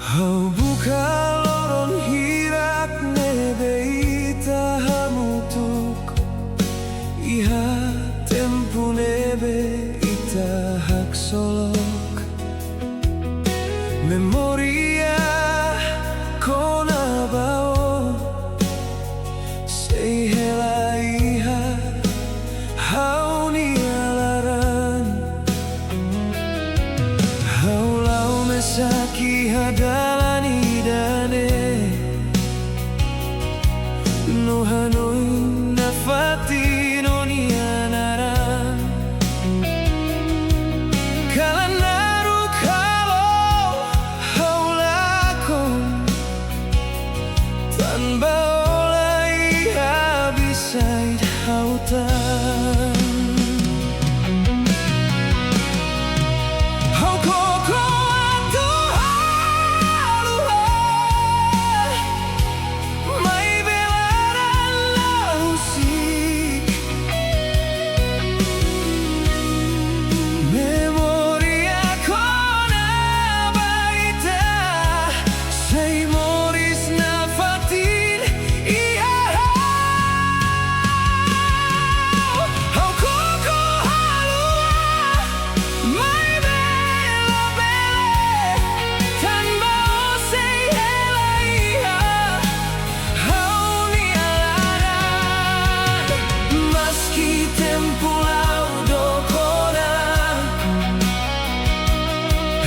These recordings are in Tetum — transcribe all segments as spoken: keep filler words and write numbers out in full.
Ha'u buka loron hirak ne'ebé ita hamutuk iha tempu ne'ebé ita haksolok. Memória kona-ba ó sei hela iha ha'u-nia laran. Ha'u la'o mesak iha dalan ida-ne'e, no hanoin nafatin ó-nia naran. Kalan naruk halo ha'u lakon, tanba ó la iha beside ha'u tan. Ha'u koko atu haluha, maibé laran la husik. Memória kona-ba ita sei moris nafatin iha ha'u. Ha'u koko haluha, maibé labele, tanba ó sei hela iha ha'u-nia laran. Maski tempu la'o dook ona,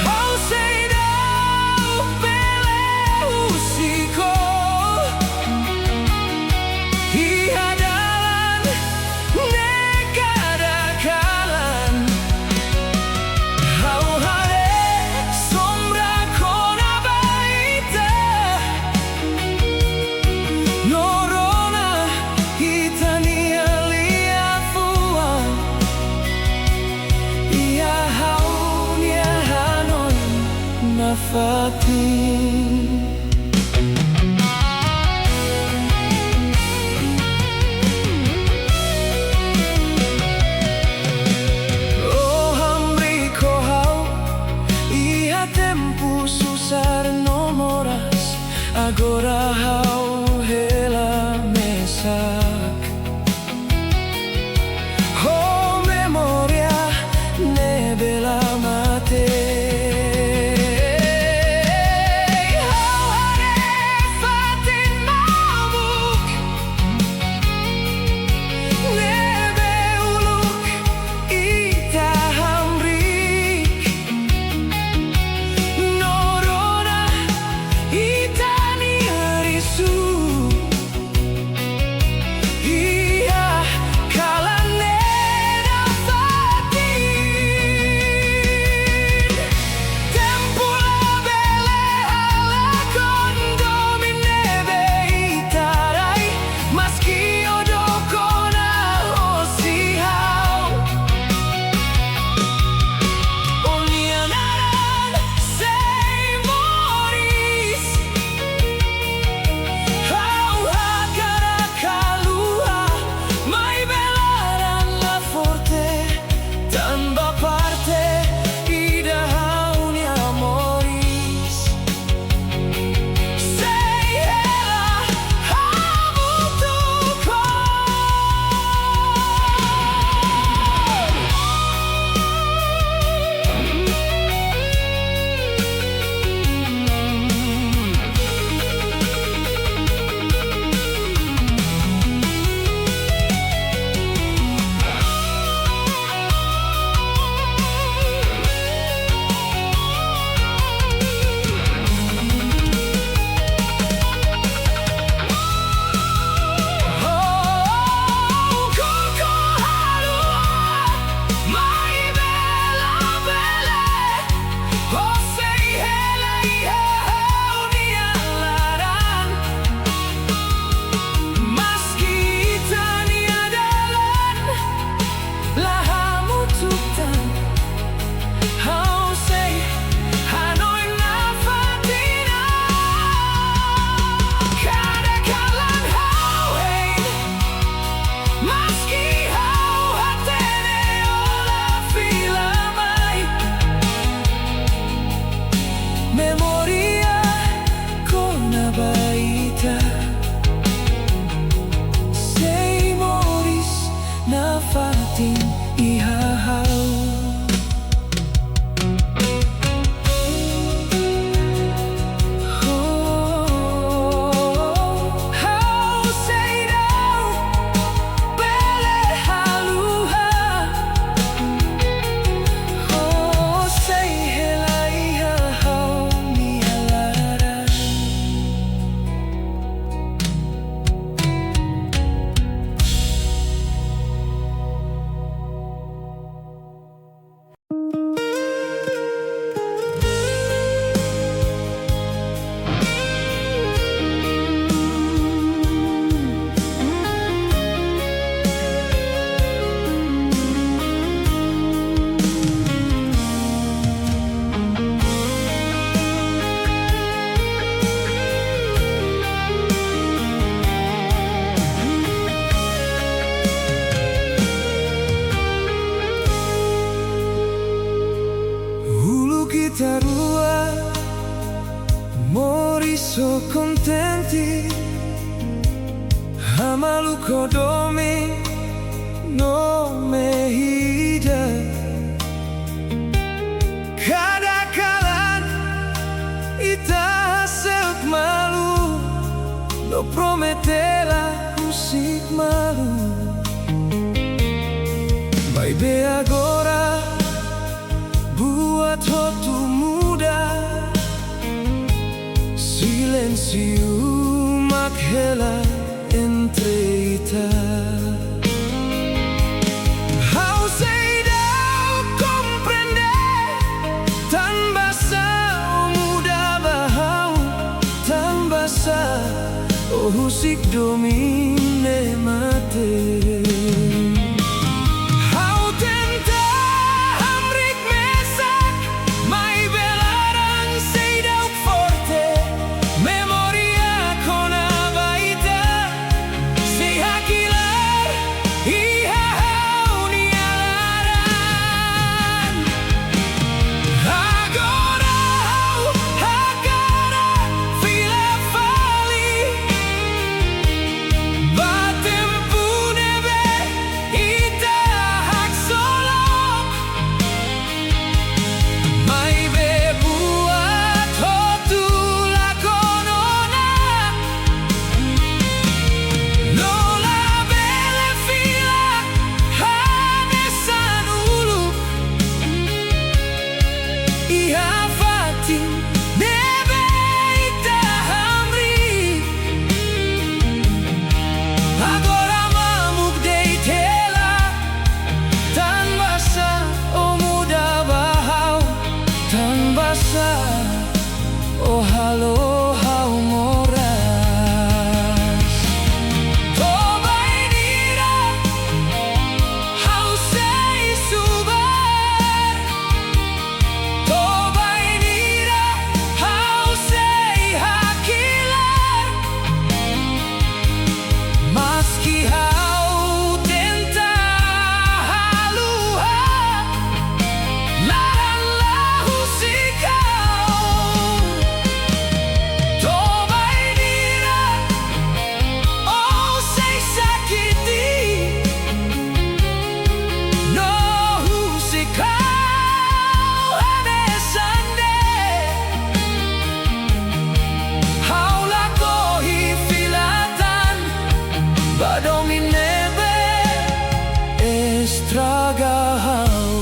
ha'u seidauk bele husik ó iha dalan ne'e kada kalan. Ha'u haree sombra kona-ba ita, no rona ita-nia liafuan iha ha'u-nia hanoin nafatin. Ó hamriik ho ha'u iha tempu susar no moras, agora ha'u hela mesak ho memória ne'ebé la mate. Ha'u haree fatin mamuk ne'ebé uluk ita hamriik, no rona ita-nia Ha'u kontente, ha'u malu ho domin no mehida. Kada kalan ita hase'e malu, no promete la husik malu. Maibé agora buat hotu muda, silénsiu mak hela entre ita. Ha'u seidauk komprende, tanbasá ó muda ba ha'u, tanbasá ó husik domin ne'e mate. Ha'u tenta hamriik mesak, maibé laran seidauk forte. Memória kona-ba ita sei hakilar iha ha'u-nia laran. Agora ha'u hakarak fila fali ba tempu ne'ebé ita haksolok. Maibé buat hotu la kona ona, no labele fila hanesan uluk iha fatin ne'ebé ita hamriik. Agora mamuk de'it hela, tanbasá ó muda ba ha'u, tanbasá ó halo ha'u moras. To'o bainhira ha'u sei subar, to'o bainhira ha'u sei hakilar. Maski ha'u tenta haluha, laran la husik ha'u. To'o bainhira ó sei sakiti, no husik ha'u hanesan ne'e. Ha'u lakohi fila tan ba domin ne'ebé estraga ha'u.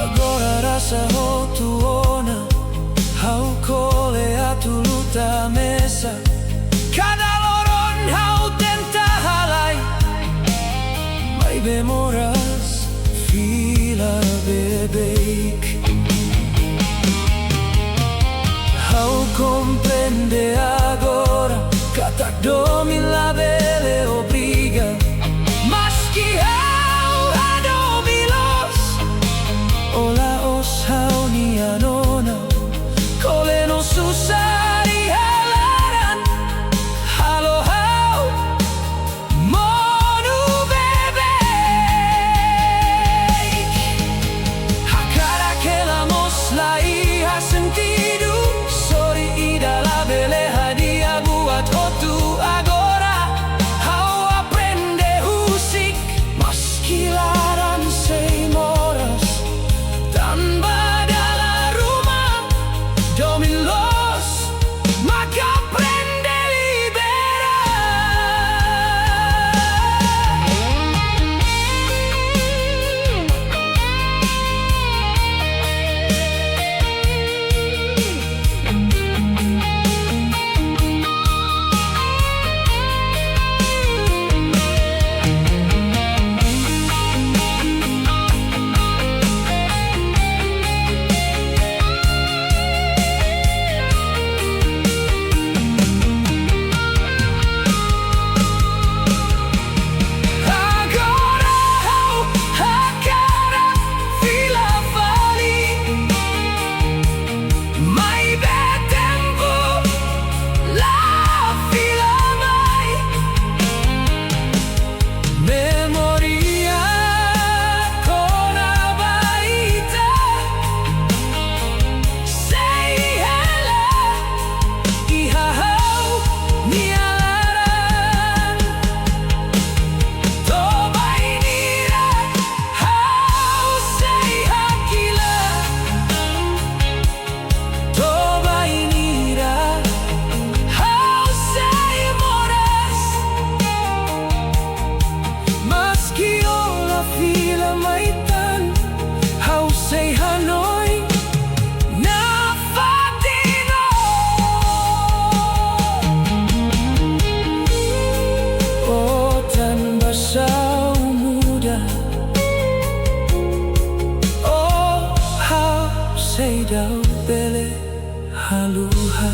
Agora rasa hotu ona, ha'u kole atu luta mesak. Kada loron ha'u tenta halai, maibé moras fila beibeik. Ha'u komprende agora katak domin labele obriga. Maski ha'u hadomi loos, ó la'ós ha'u-nia nona. Kole no susar iha laran halo ha'u monu beibeik. Hakarak hela mós la iha sentidu. Sori ida labele hadi'a buat hotu agora. seidauk bele haluha.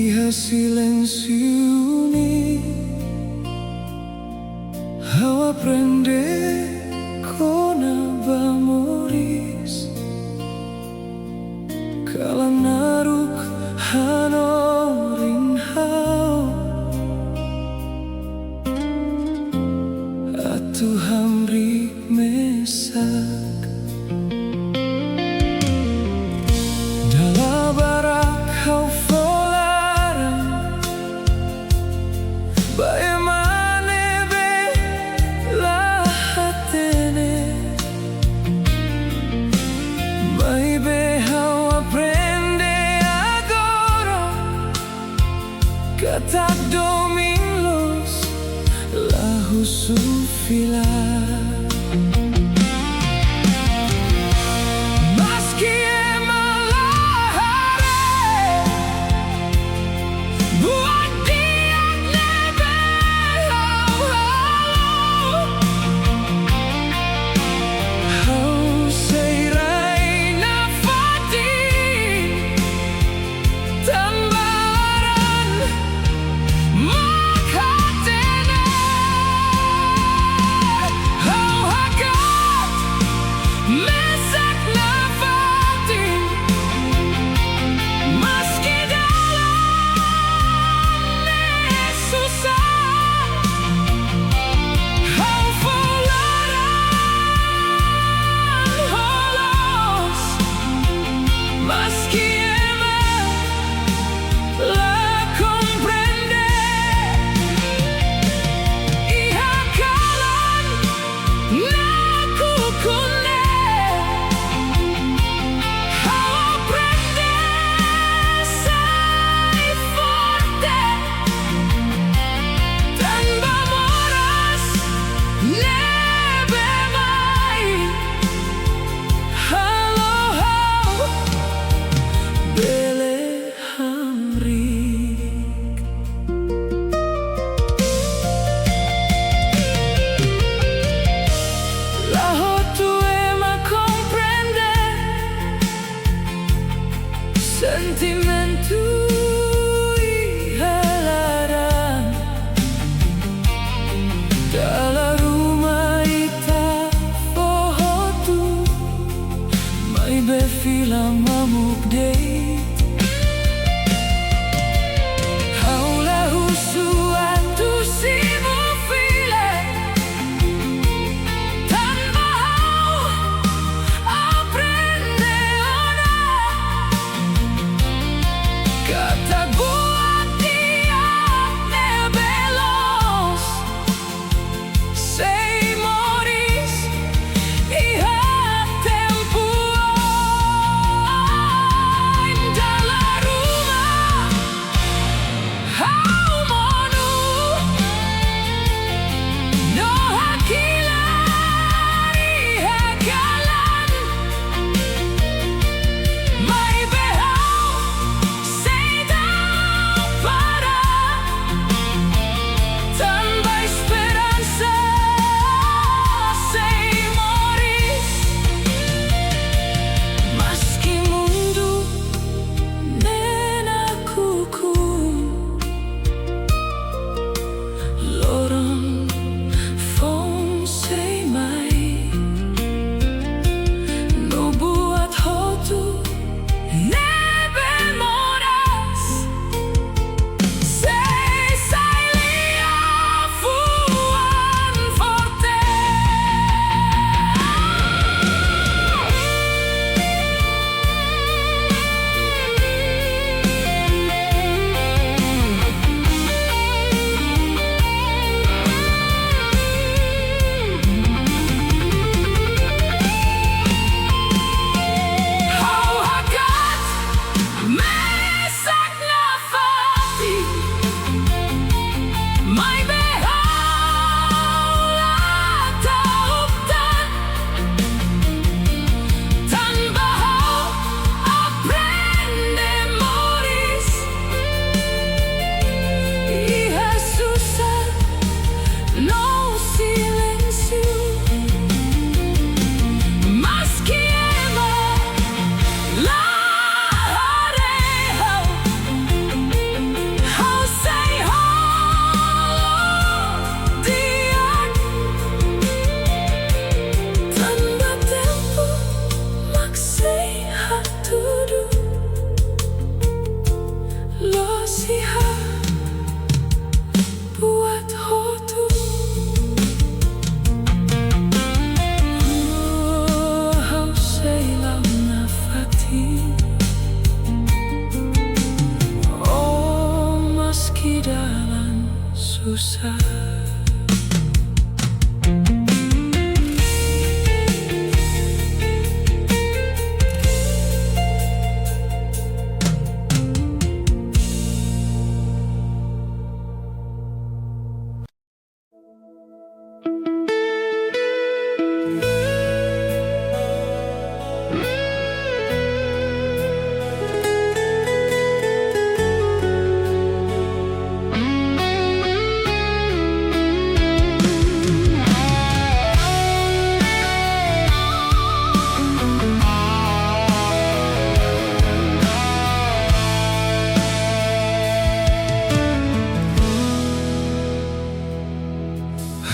Iha silénsiu ne'e, ha'u aprende kona-ba moris. Kalan naruk hanorin ha'u atu hamriik mesak. Dala barak ha'u fó laran ba ema ne'ebé la hatene. Maibé ha'u aprende agora katak domin loos la husu fila. Maski ema la haree buat di'ak ne'ebé ha'u halo, ha'u sei rai nafatin tanba laran mak hatene.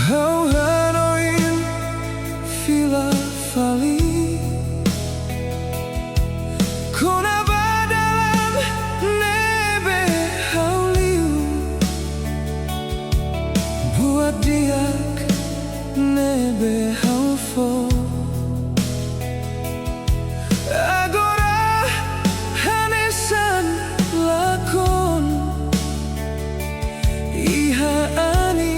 Ha'u hanoin fila fali kona-ba dalan ne'ebé ha'u liu, buat di'ak ne'ebé ha'u fó. Agora hanesan lakon iha anin.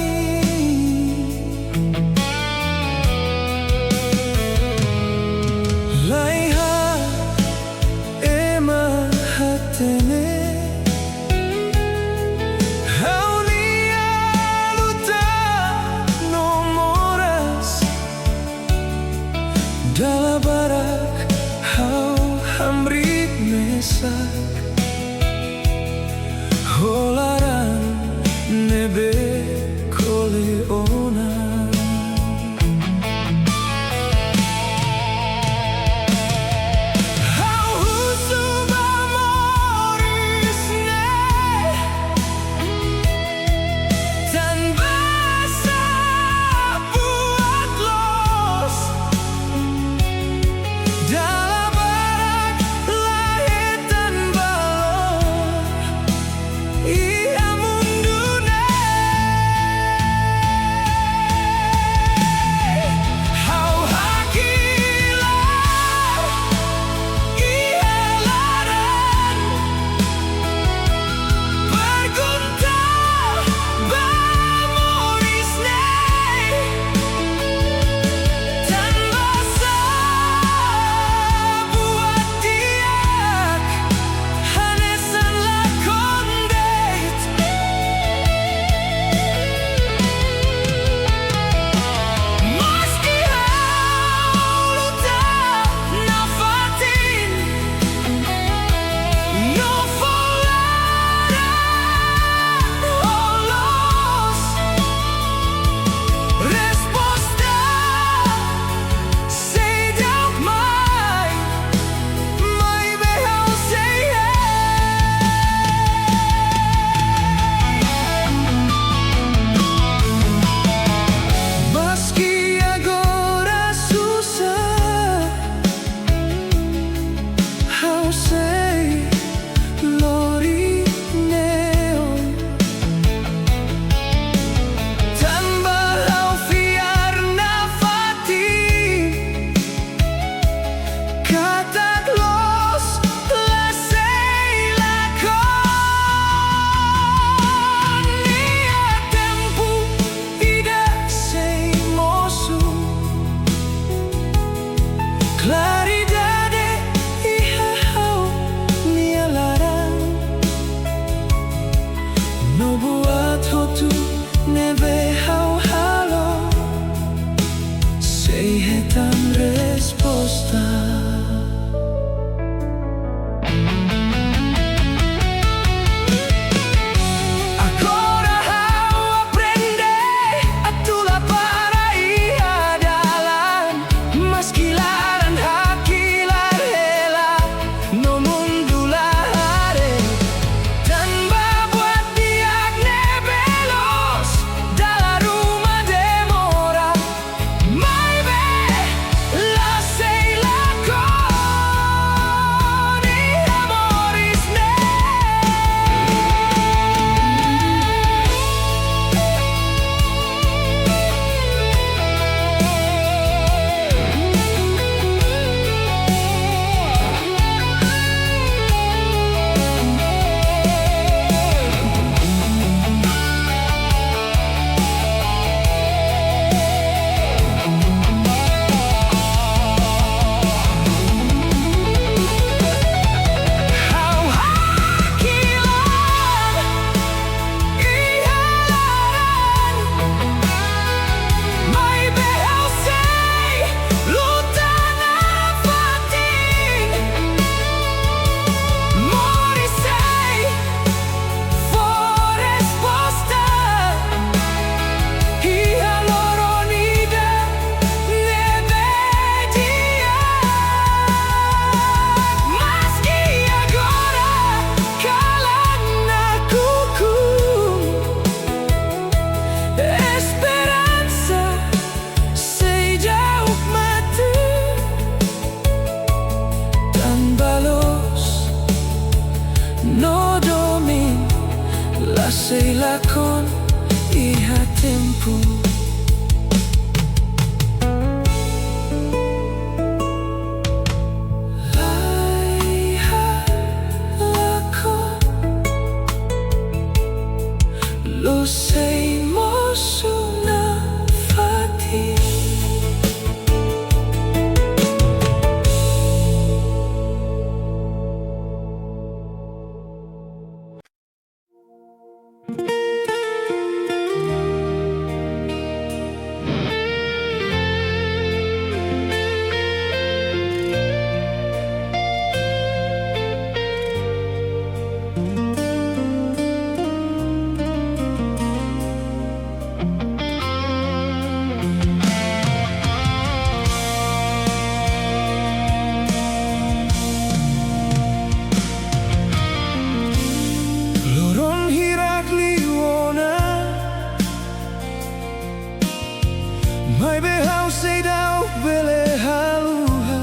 Maibé ha'u seidauk bele haluha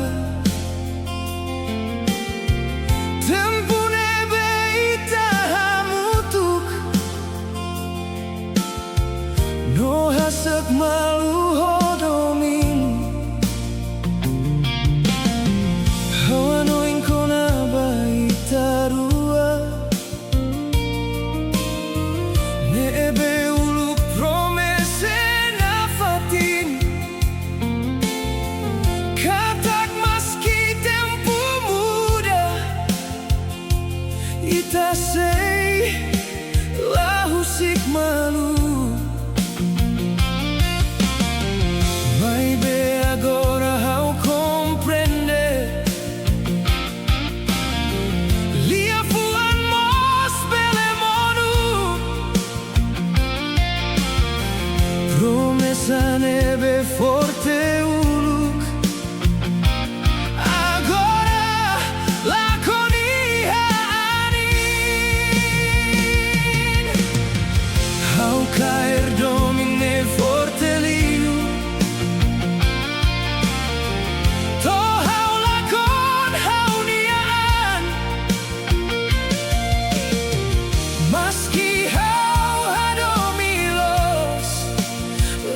tempu ne'ebé ita hamutuk no hase'ek malu ho domin. Ha'u hanoin kona-ba ita rua ne'ebé uluk promesa nafatin. Katak maski tempu muda, ita sei la husik malu. Maibé agora ha'u komprende, liafuan mós bele monu. Promesa ne'ebé forte uluk, agora lakon iha anin. Ha'u kaer domin ne'e forte liu. To'o ha'u lakon ha'u-nia an. Maski ha'u hadomi loos,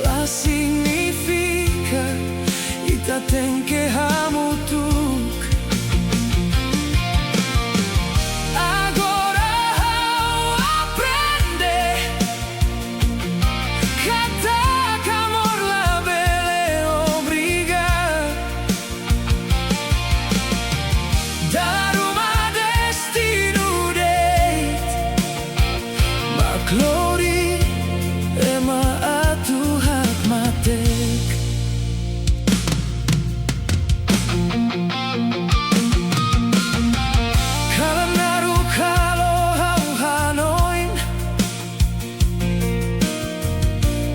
la signifika ita tenke hamutuk. Agora ha'u aprende katak amor labele obriga. Dala ruma destinu de'it, mak lori ema atu hakmatek. Kalan naruk halo ha'u hanoin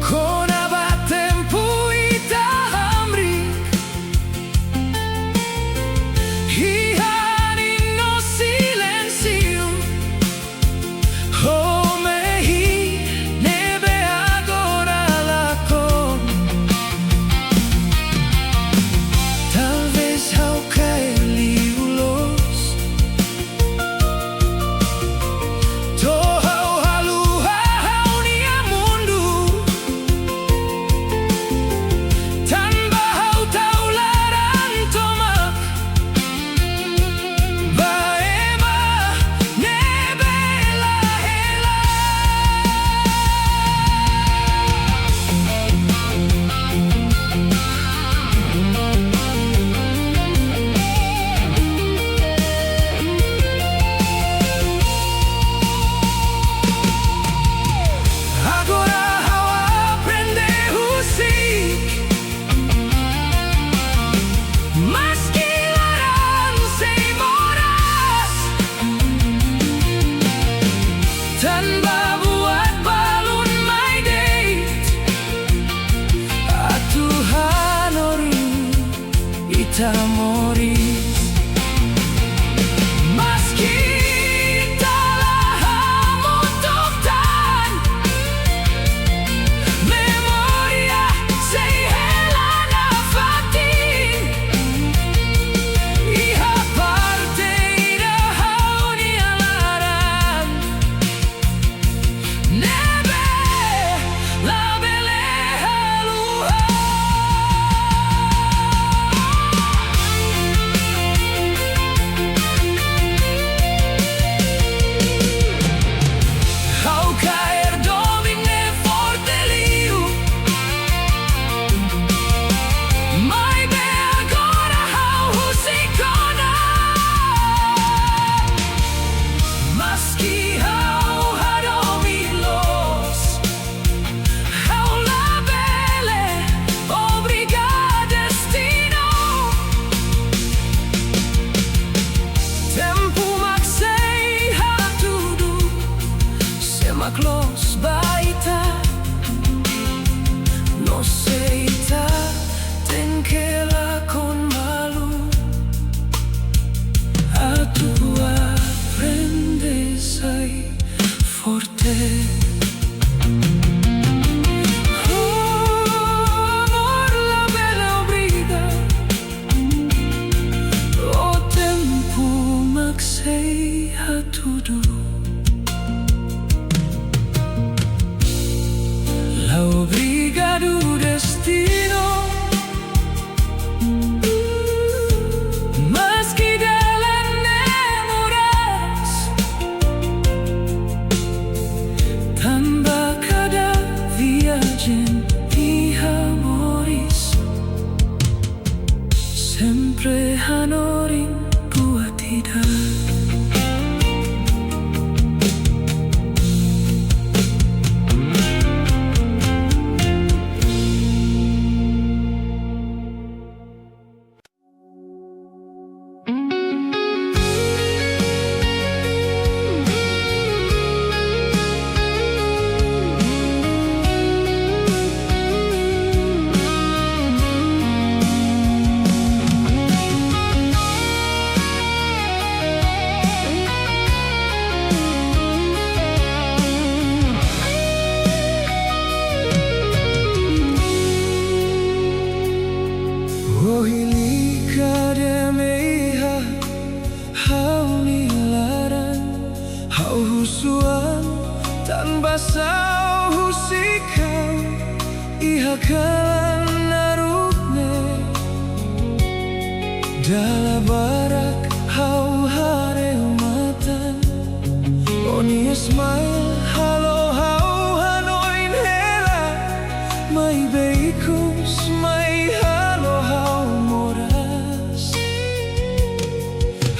kona-ba tempu ita hamriik iha anin no silénsiu. Ho mehi ne'ebé agora lakon, talvés ha'u kaer liu loos. To'o ha'u haluha ha'u-nia mundu, tanba ha'u tau laran tomak ba ema ne'ebé la hela. Agora ha'u aprende husik, maski laran sei moras, tanba buat balun mai de'it atu hanorin ita moris. Maski ita la hamutuk tan, memória sei hela nafatin. Iha parte ida ha'u-nia laran ne'ebé labele haluha. Ha'u kaer domin ne'e forte liu. Maibé agora ha'u husik ona. Maski ha'u hadomi loos, ha'u labele obriga destinu. Tempu mak sei hatudu sé mak loos ba ita, no se ita tenke lakon malu atu aprende sai forte. Oh, hanorin buat ida. Ohin lia ka dehan iha ha'u-nia laran, ha'u husu an, tanba sá ó husik ha'u iha kalan naruk ne'e. Dala barak ha'u haree ó-nia matan, ó-nia smile halo ha'u hanoin hela, maibé ikus mai halo ha'u moras.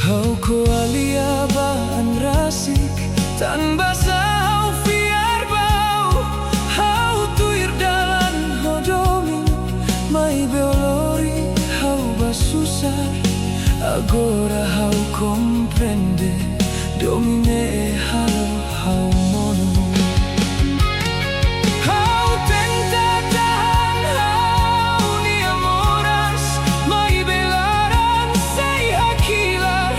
Ha'u ko'alia ba an rasik, tanba sá ha'u fiar ba ó. Ha'u tuir dalan ho domin, maibé ó lori ha'u ba susar. Agora ha'u komprende, domin ne'e halo ha'u monu. Ha'u tenta tahan ha'u-nia moras, maibé laran sei hakilar.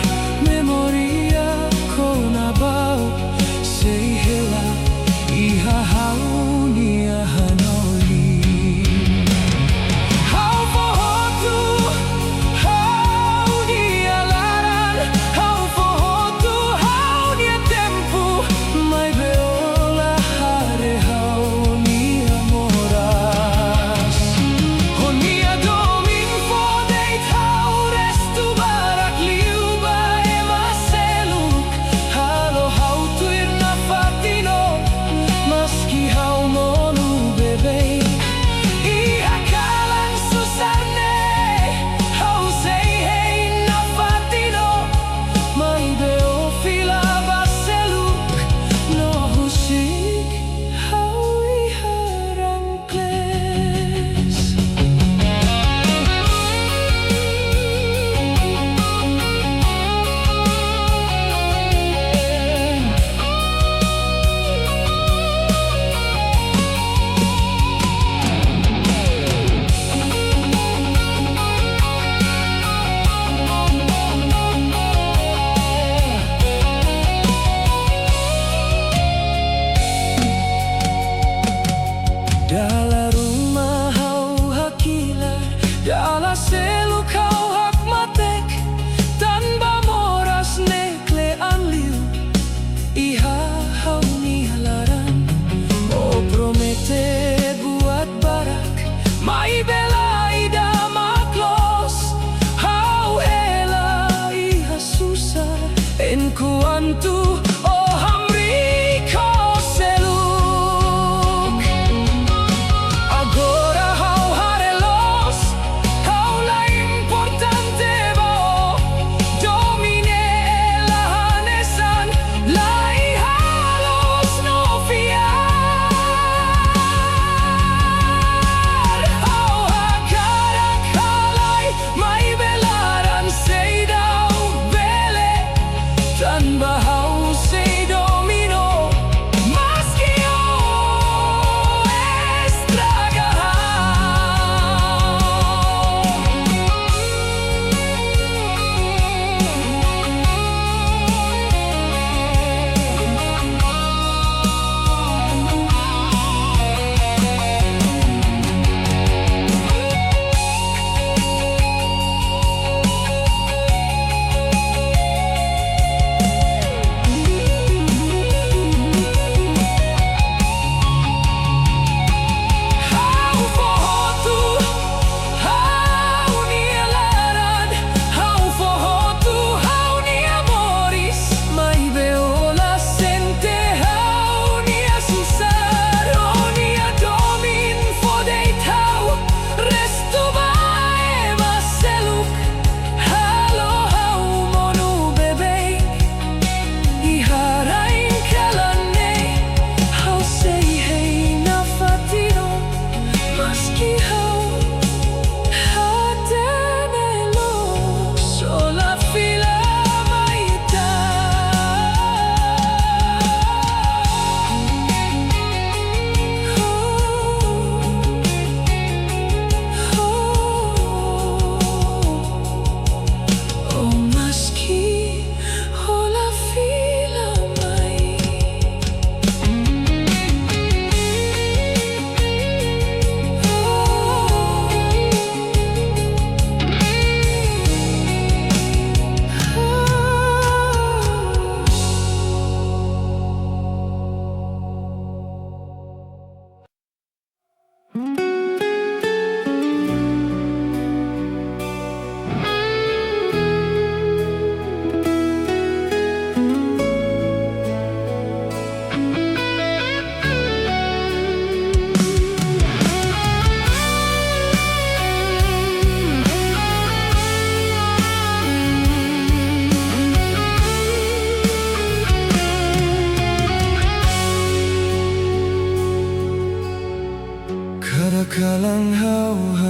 Memória kona-ba ó sei hela iha ha'u-nia hanoin. Ha'u fó hotu ha'u-nia laran, ha'u fó hotu ha'u-nia tempu, maibé ó la haree ha'u-nia moras. Ó-nia domin fó de'it ha'u restu barak liu ba ema seluk. Halo ha'u tuir nafatin ó, maski ha'u monu beibeik. Iha kalan susar ne'e, ha'u sei hein nafatin ó, maibé ó fila ba seluk, no husik ha'u iha rankles. Dala ruma ha'u hakilar, dala seluk ha'u hakmatek, tanba moras ne'e kle'an liu iha ha'u-nia laran. Ó promete buat barak, maibé la ida mak loos. Ha'u hela iha susar, enkuantu ó hamriik ho seluk. Agora ha'u haree loos, ha'u la importante ba ó. Domin ne'e la hanesan, la iha loos no fiar. Ha'u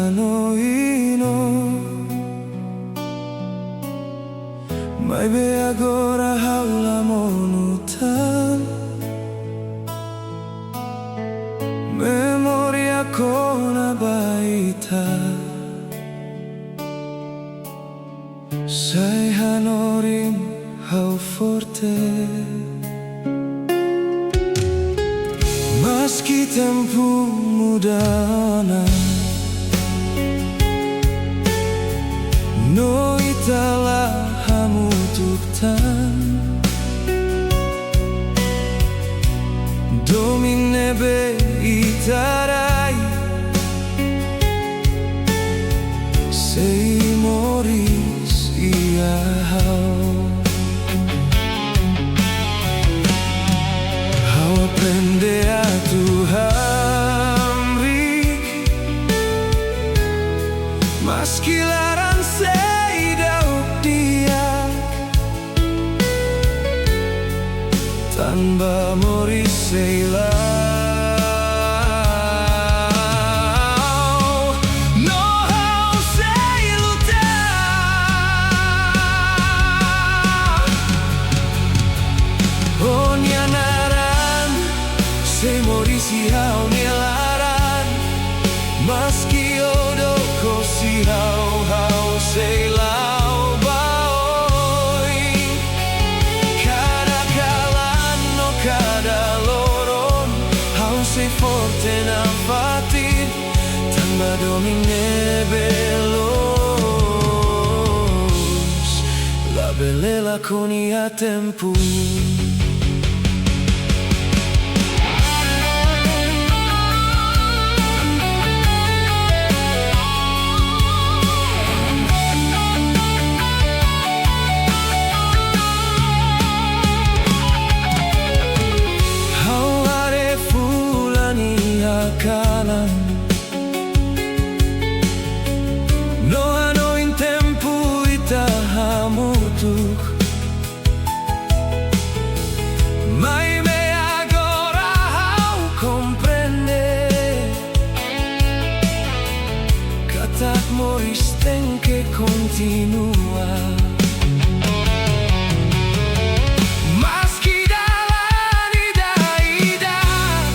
hanoin ó, maibé agora ha'u la monu tan. Memória kona-ba ita sai hanorin ha'u forte. Maski tempu muda ona, no ita la hamutuk tan. Domin ne'ebé ita rai sei moris iha ha'u. Ha'u aprende atu hamriik, maski laran seidauk di'ak. Tanba moris sei la'o, no ha'u sei luta ó-nia naran, sei moris iha ó-nia laran. Maski ó dook hosi ha'u, ha'u sei la'o ba oin. Kada kalan no kada loron, ha'u sei forte nafatin. Tanba domin ne'ebé loos labele lakon iha tempu. Ha'u haree fulan iha kalan, no hanoin tempu ita hamutuk. Maibé agora ha'u komprende katak moris tenke kontinua. Maski dalan ida-idak,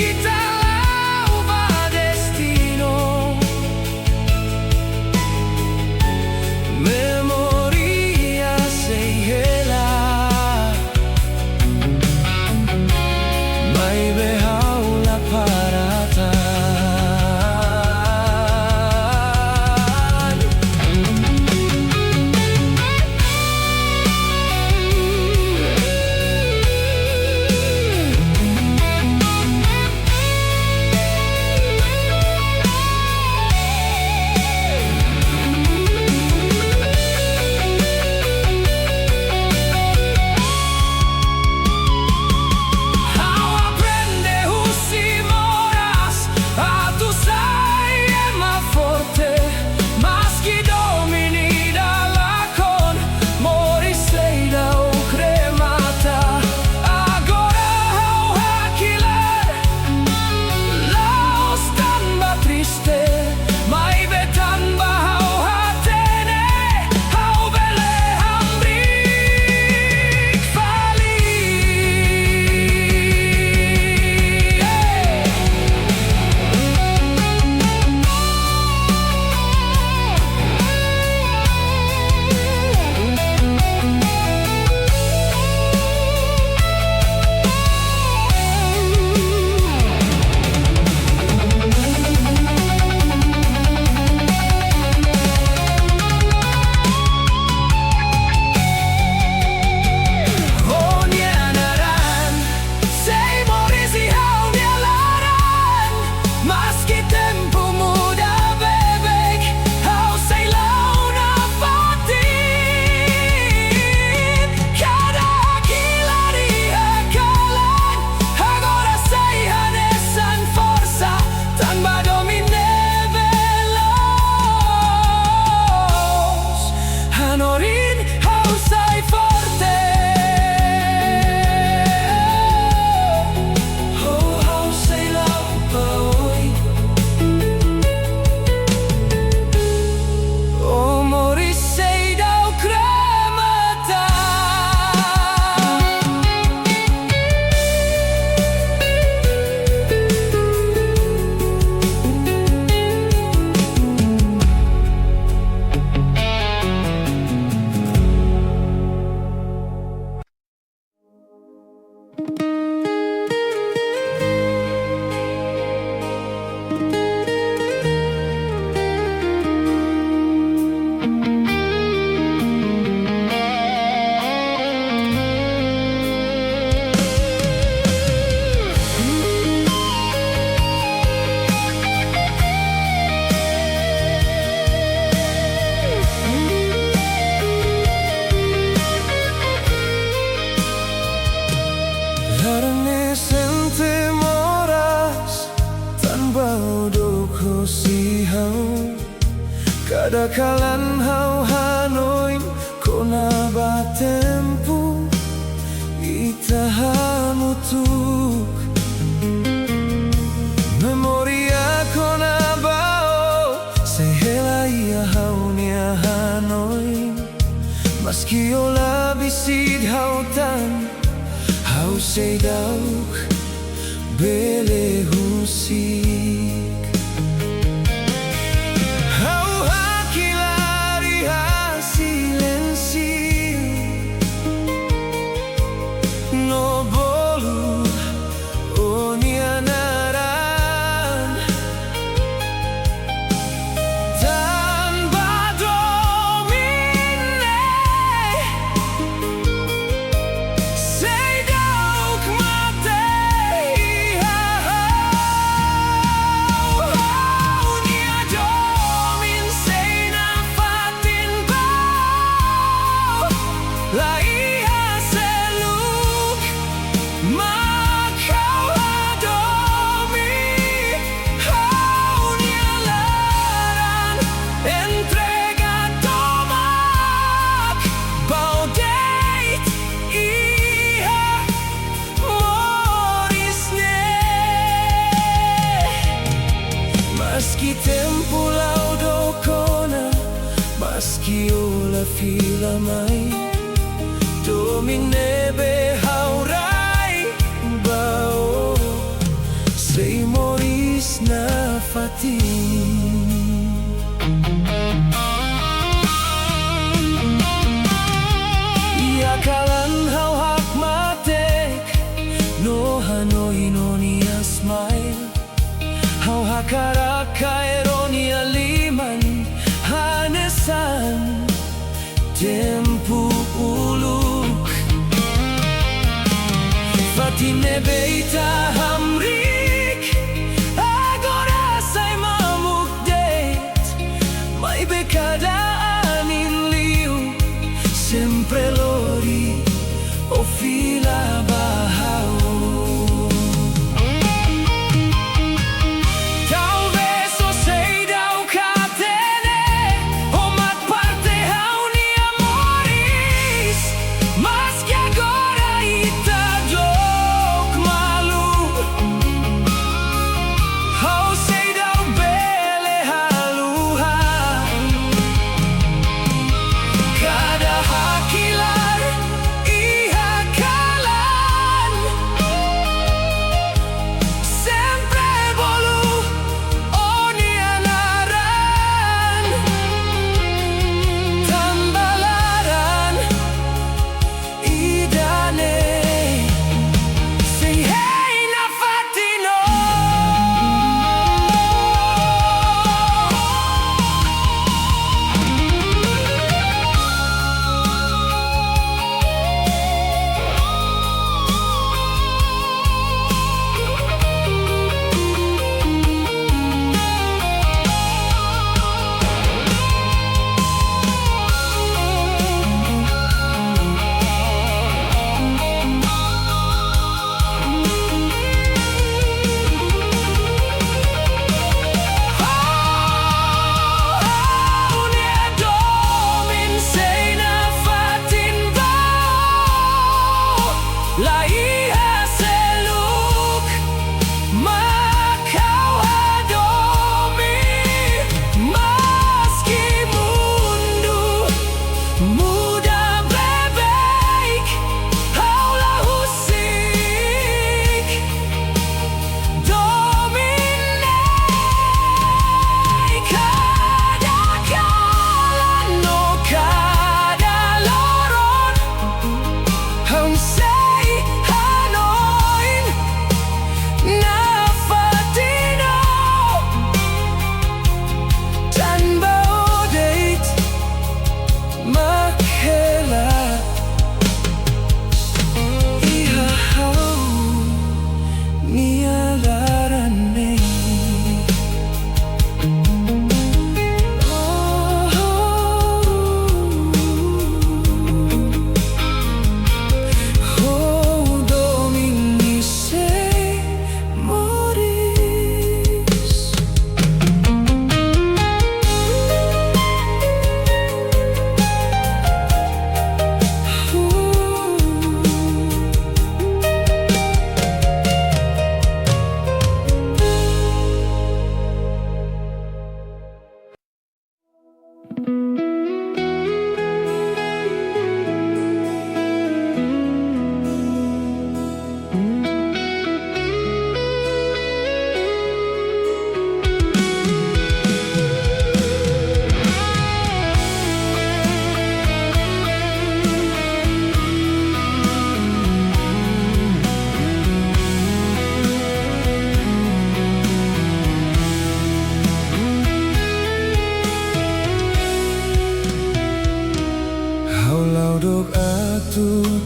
ita la'o ba destinu. Memória sei hela, maibé ha'u la para tan. Kada kalan ha'u hanoin kona-ba tempu ita hamutuk. Memória kona-ba ó sei hela iha ha'u-nia hanoin. Maski ó la besik ha'u tan, ha'u seidauk bele husik. Ha'u hakilar iha silénsiu no bolu ó-nia naran. Tanba domin ne'e seidauk mate iha ha'u. Ha'u-nia domin sei nafatin ba ó. La iha seluk mak ha'u hadomi ha'u-nia laran, entrega tomak ba ó de'it iha moris ne'e. Maski tempu la'o dook ona, maski ó la fila mai, domin ne'ebé ha'u rai ba ó sei moris nafatin. Iha kalan ha'u hakmatek no hanoin ó-nia smile. Ha'u hakarak kaer ó-nia liman hanesan tempu uluk. Fatin ne'ebé ita hamriik agora sai mamuk de'it. Maibé kada anin liu sempre lori ó fila ba ha'u. Talvés ó seidauk hatene ó mak parte ha'u-nia moris, maski agora ita dook malu.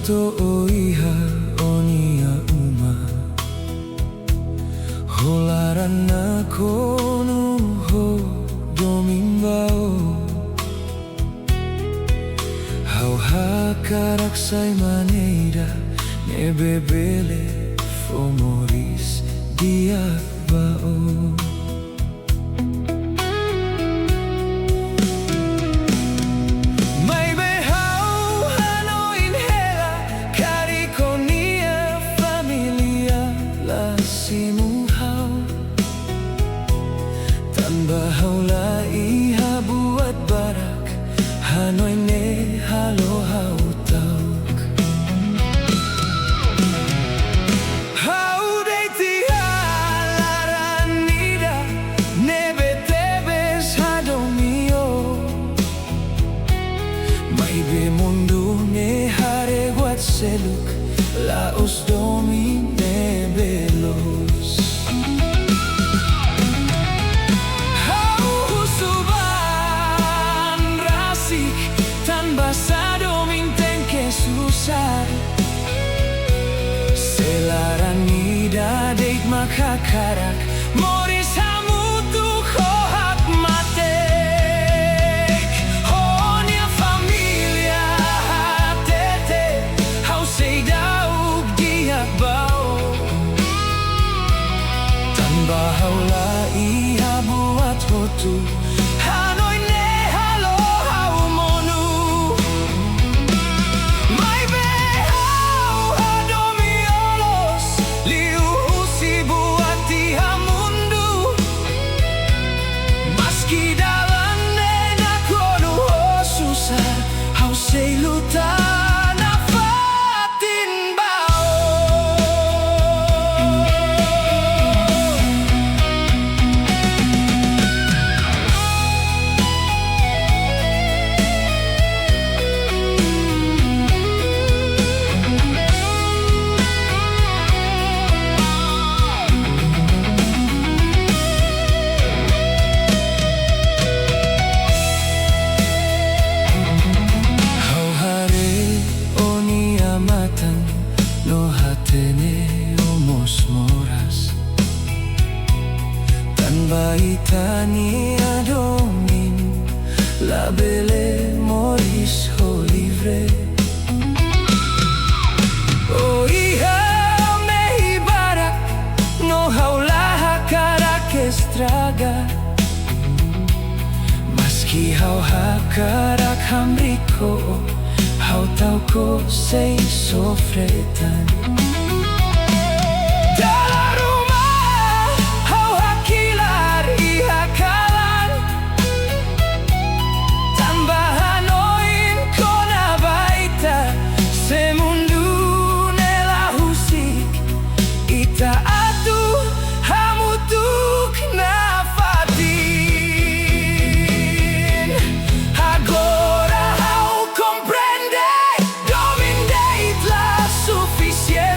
To'o iha ó-nia uma, ho laran nakonu, ho domin ba ó. Ha'u hakarak sai maneira ne'ebé bele fó moris di'ak ba ó. Maibé ha'u hanoin hela, karik ó-nia família la simu ha'u. Tanba ha'u la iha buat barak, hanoin ne'e halo ha'u ta'uk. Ha'u de'it iha laran ida ne'ebé tebes hadomi ó. Maibé mundu ne'e hareguat seluk, la'ós domin ne'ebé loos. Ha'u husu ba an rasik, tanbasá domin tenke susar? Se laran ida de'it mak hakarak, moris hamutuk ho hakmatek. Ó-nia família hatete, ha'u sei da'uk di'ak ba ó. Tanba ha'u la iha buat hotu, hanoin ne'e halo ha'u monu. Maibé ha'u hadomi ó loos, liuhusi buat iha mundu. Maski dalan ne'e nakonu ho susar, ha'u sei luta nafatin ba ó. Ha'u haree ó-nia matan no hatene ó mós moras. Tanba ita-nia domin labele moris ho livre. Ó iha mehi barak no ha'u la hakarak estraga. Maski ha'u hakarak hamriik ho ó, ha'u ta'uk ó sei sofre tan. Dala ruma ha'u hakilar iha kalan, tanba hanoin kona-ba ita. Se mundu ne'e la husik, ita atu hamutuk nafatin. Agora ha'u komprende, domin de'it la sufisiente.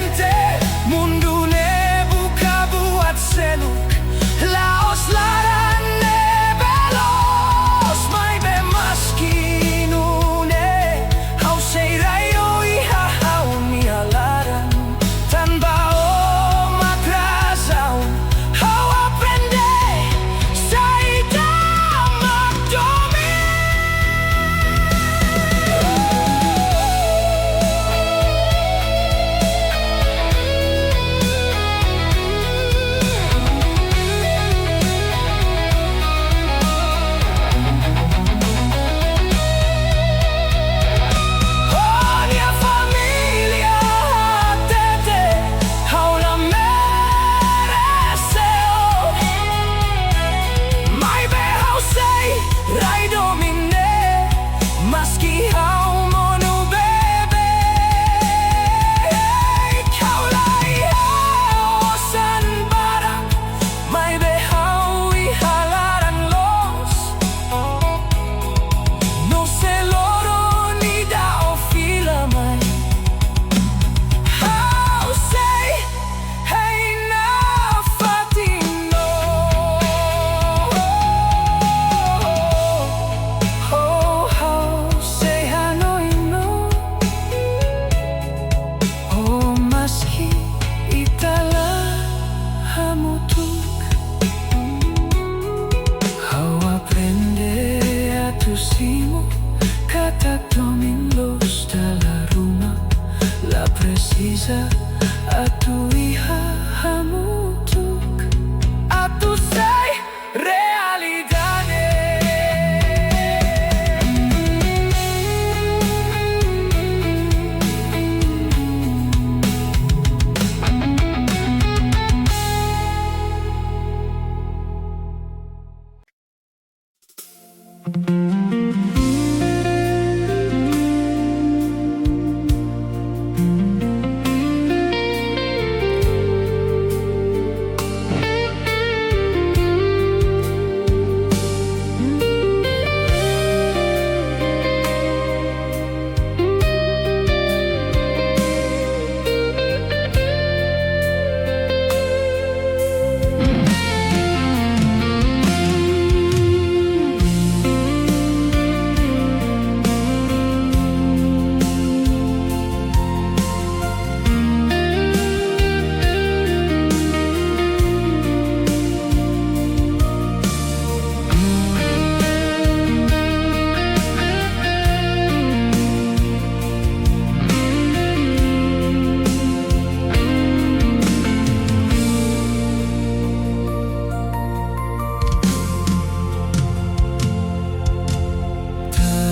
atu iha hamutuk, atu sai realidade.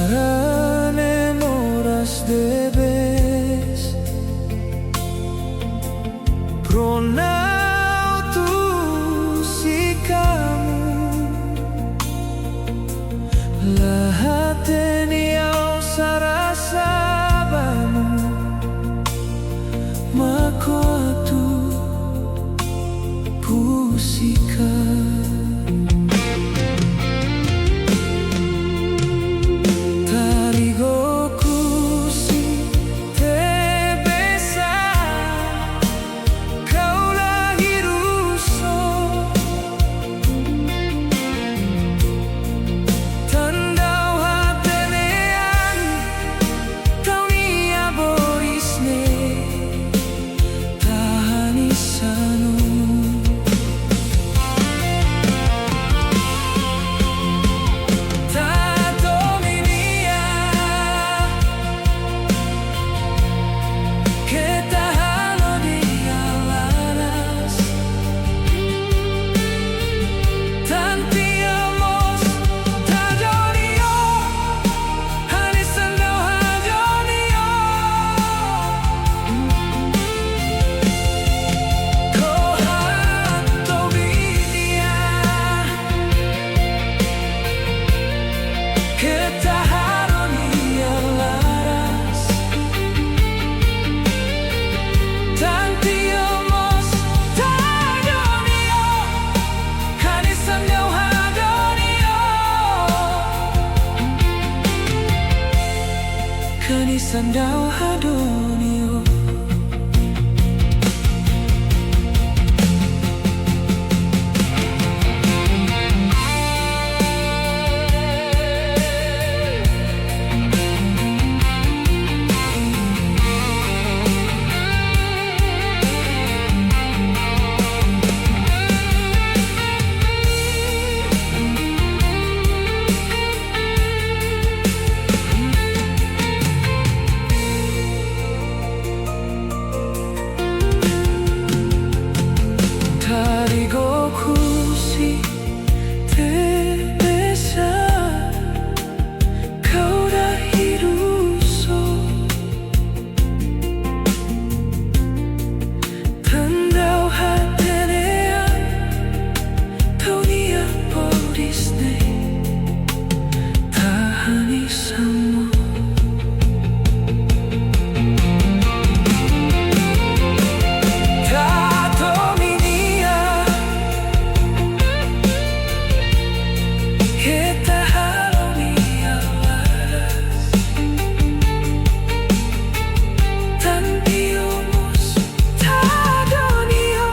Tarane moras tebes, pronautu si kamu, la hatene oinsá rasa ba mu, mak atu husik. Tarigoku si tebes, kau la hirus o. Tan dau hatene an, tau nia boris ne'e, tahan iha sanu. Tatomi nia, keta halo nia laras. Tan tiha mós tadoni o, hanesan dau hadoni o. Ko hatobi nia, keta halo nia laras. Tan tiha mós tadoni o, hanesan dau hadoni o. Hanesan dau hadoni o. Tarigoku si tebes, kau la hirus o. Tan dau hatene an, tau nia boris ne'e, tahan iha sanu. Tatomi nia, keta halo nia laras. Tan tiha mós tadoni o,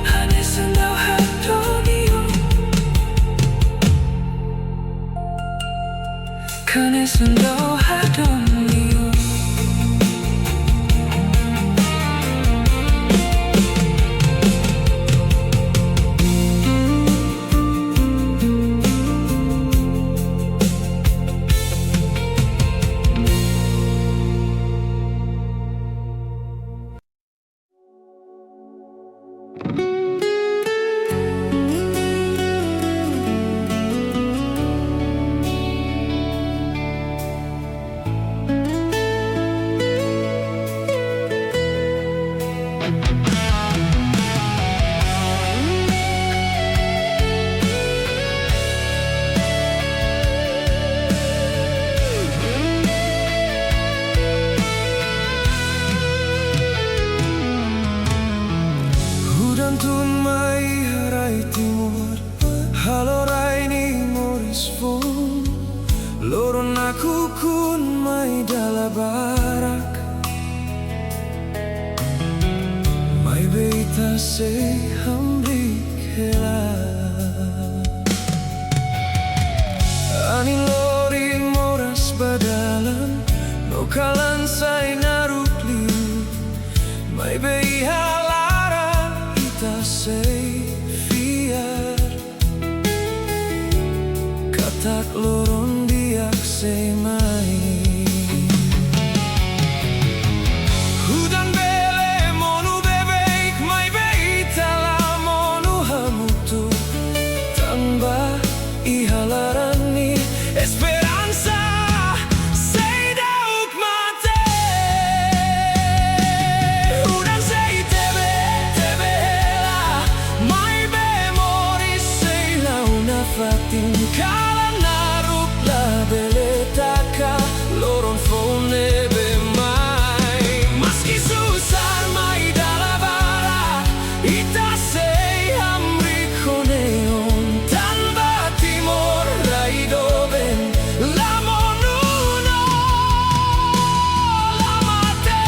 hanesan dau hadoni o. Hanesan dau hadoni o. loron di'ak sei mai. Udan bele monu beibeik, maibé ita la monu hamutuk. Tanba iha laran ne'e esperansa seidauk mate. Udan sei tebe, tebe hela, maibé moris sei la'o nafatin. Kalan naruk labele taka, loron foun ne'ebé mai. Maski susar mai dala barak, ita sei hamriik ho neon. Tanba Timor rai doben, la monu no la mate.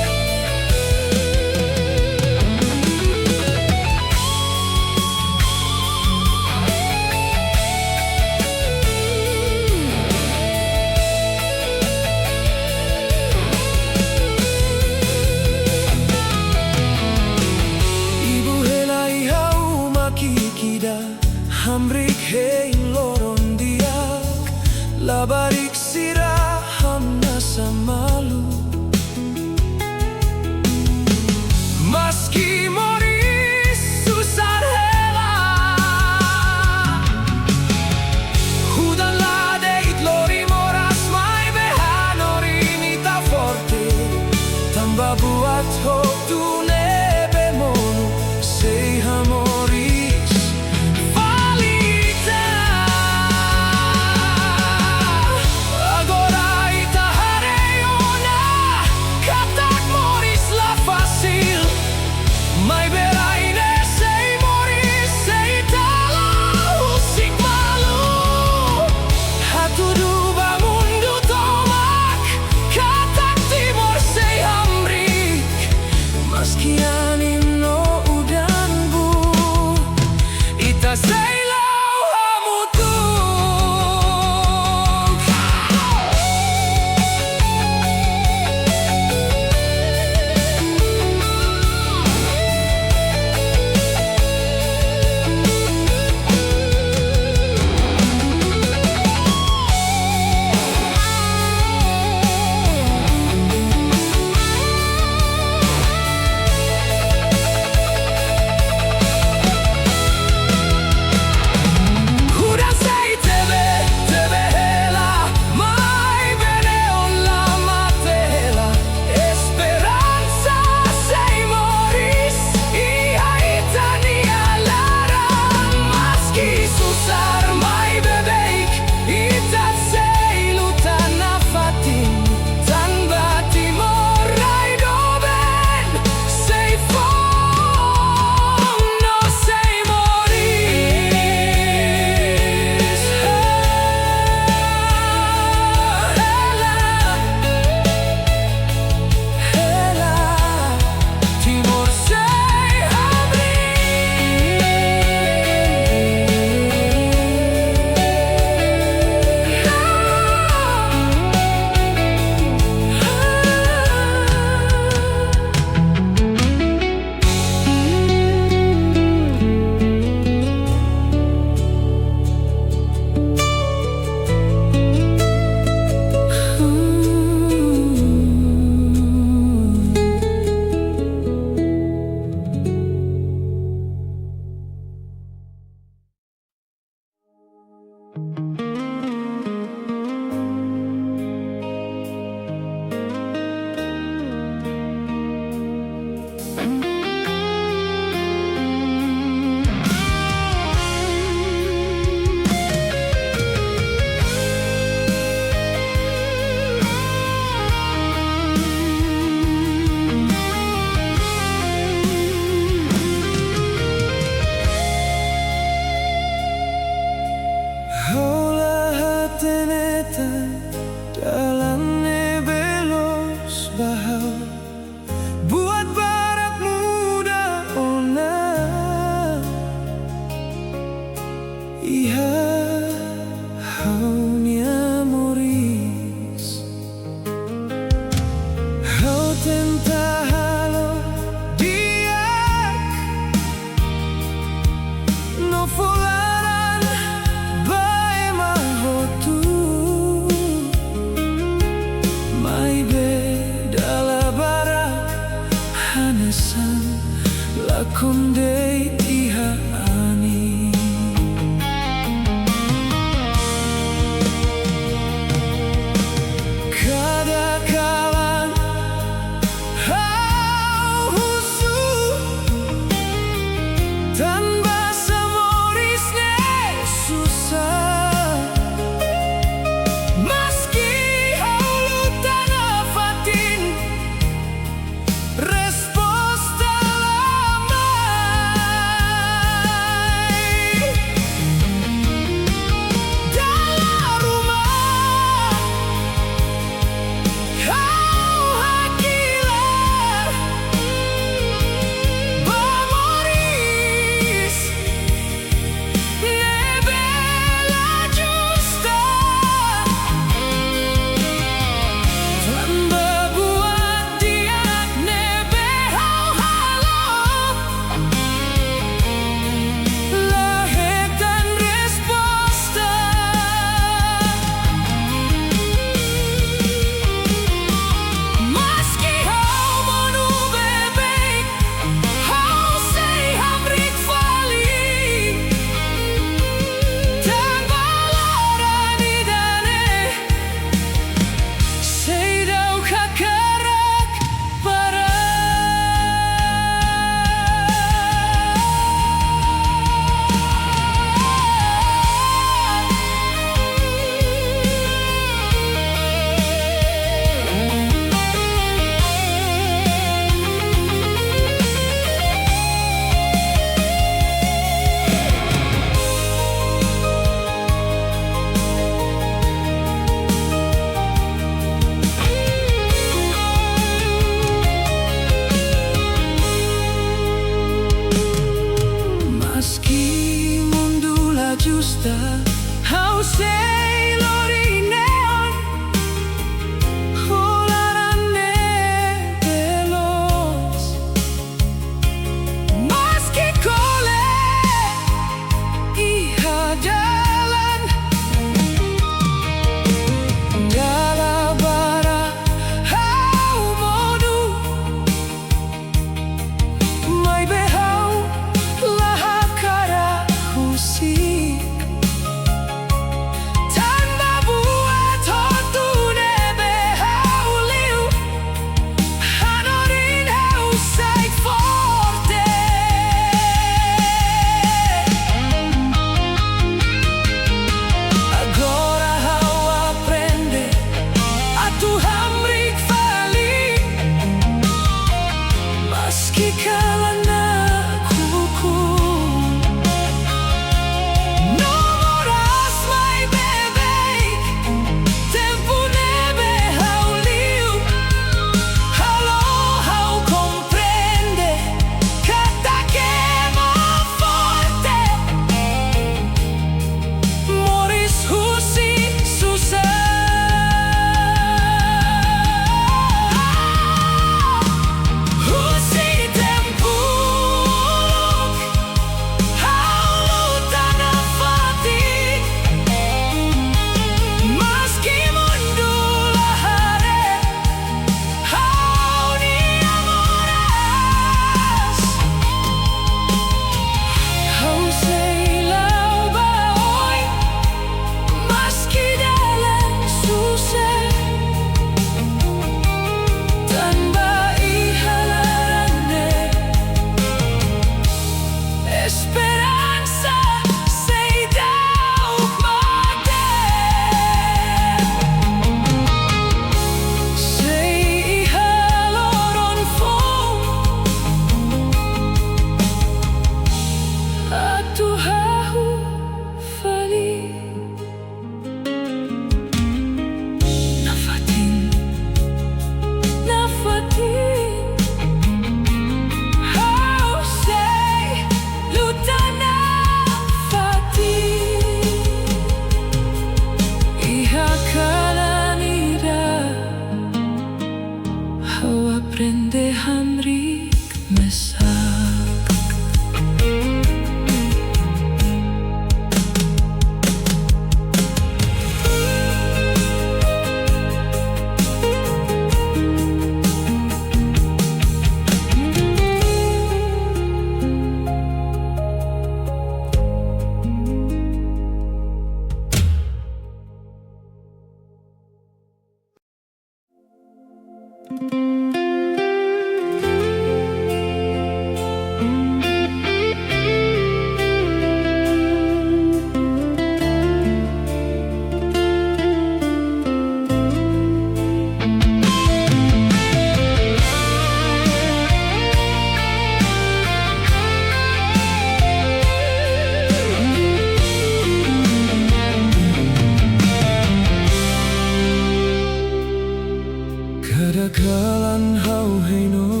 Kada kalan ha'u hein ó,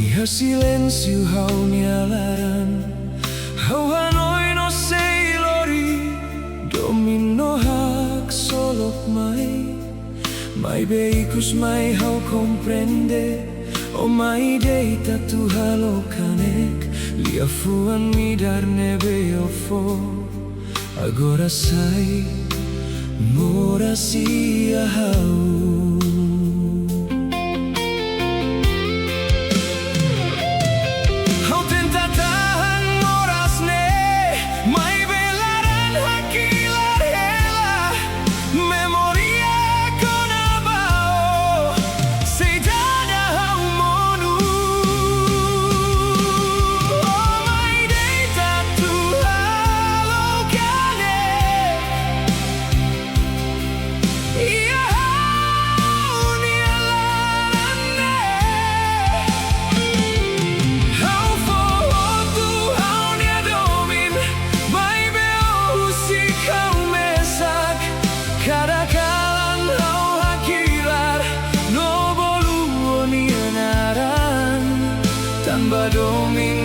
iha silénsiu ha'u-nia laran. Ha'u hanoin ó sei lori, domin ó haksolok mai. Maibé ikus mai ha'u komprende, ó mai deita atu halo kanek, liafuan midar ne'ebé ó fó. Agora sai moras iha ha'u. Ha'u tenta tahan moras ne'e, maibé laran hakilar hela. Memória kona-ba ó, sei dada ha'u monu. Ó mai deita atu halo kanek iha ha'u-nia laran ne'e. Ha'u fó hotu ha'u-nia domin, maibé ó husik ha'u mesak. Kada kalan ha'u hakilar no bolu ó-nia naran. Tanba domin